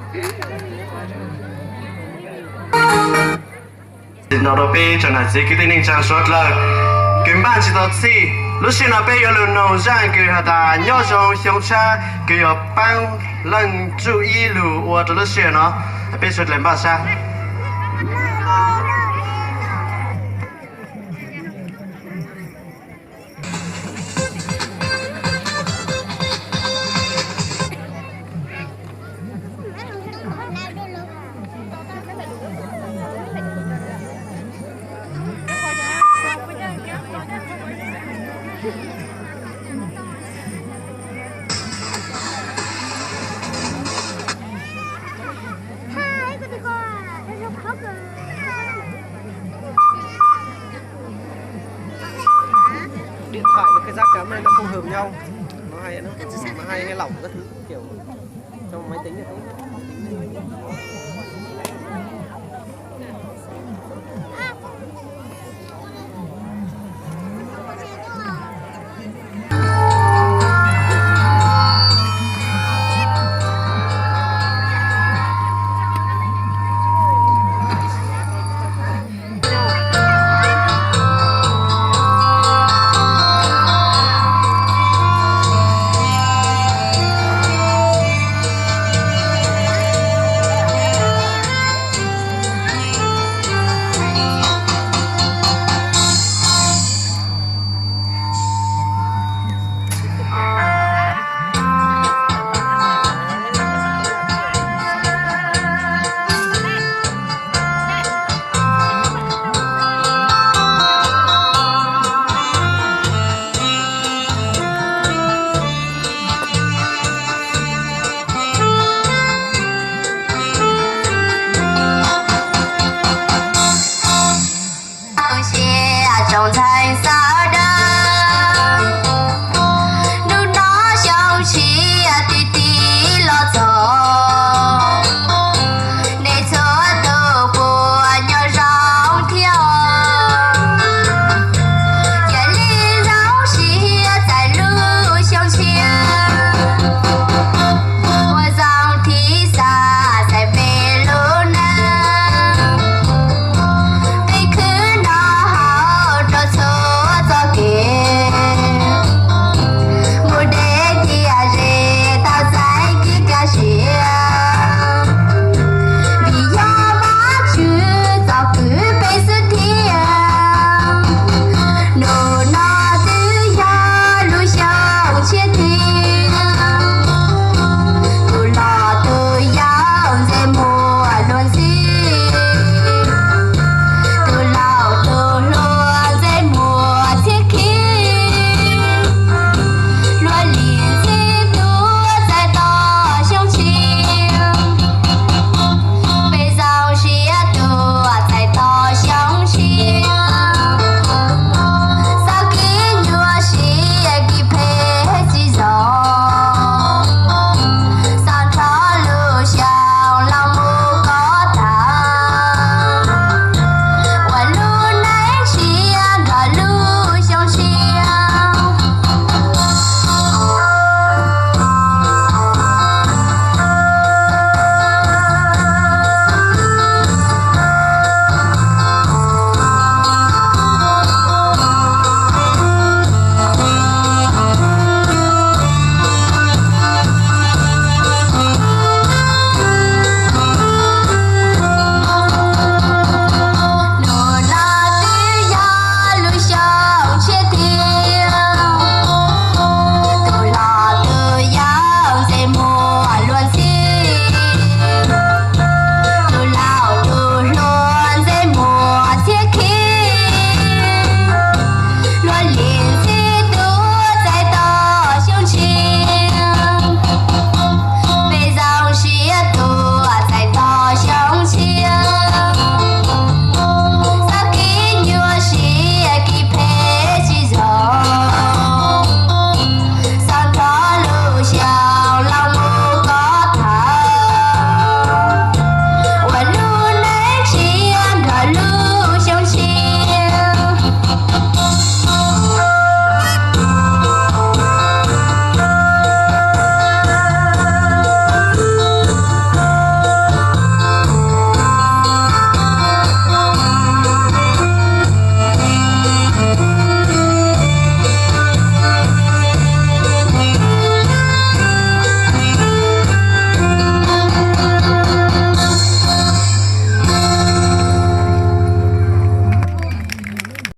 Ntau rau peb tsoom niam txiv kwv tij neej tsa suav dlawg, kws npaj tsis tau txhij, lub sij hawm no peb yuav lug noog zaj kws has tas nyob zoo xyoo tshab kws yuav paab leej tsuj ib lug ua rau lub sij hawm no. Peb suav dlawg npaj sab. Điện thoại với cái giá cả này nó không hợp nhau. Nó hay, nó hay, hay lỏng các thứ kiểu trong máy tính này không.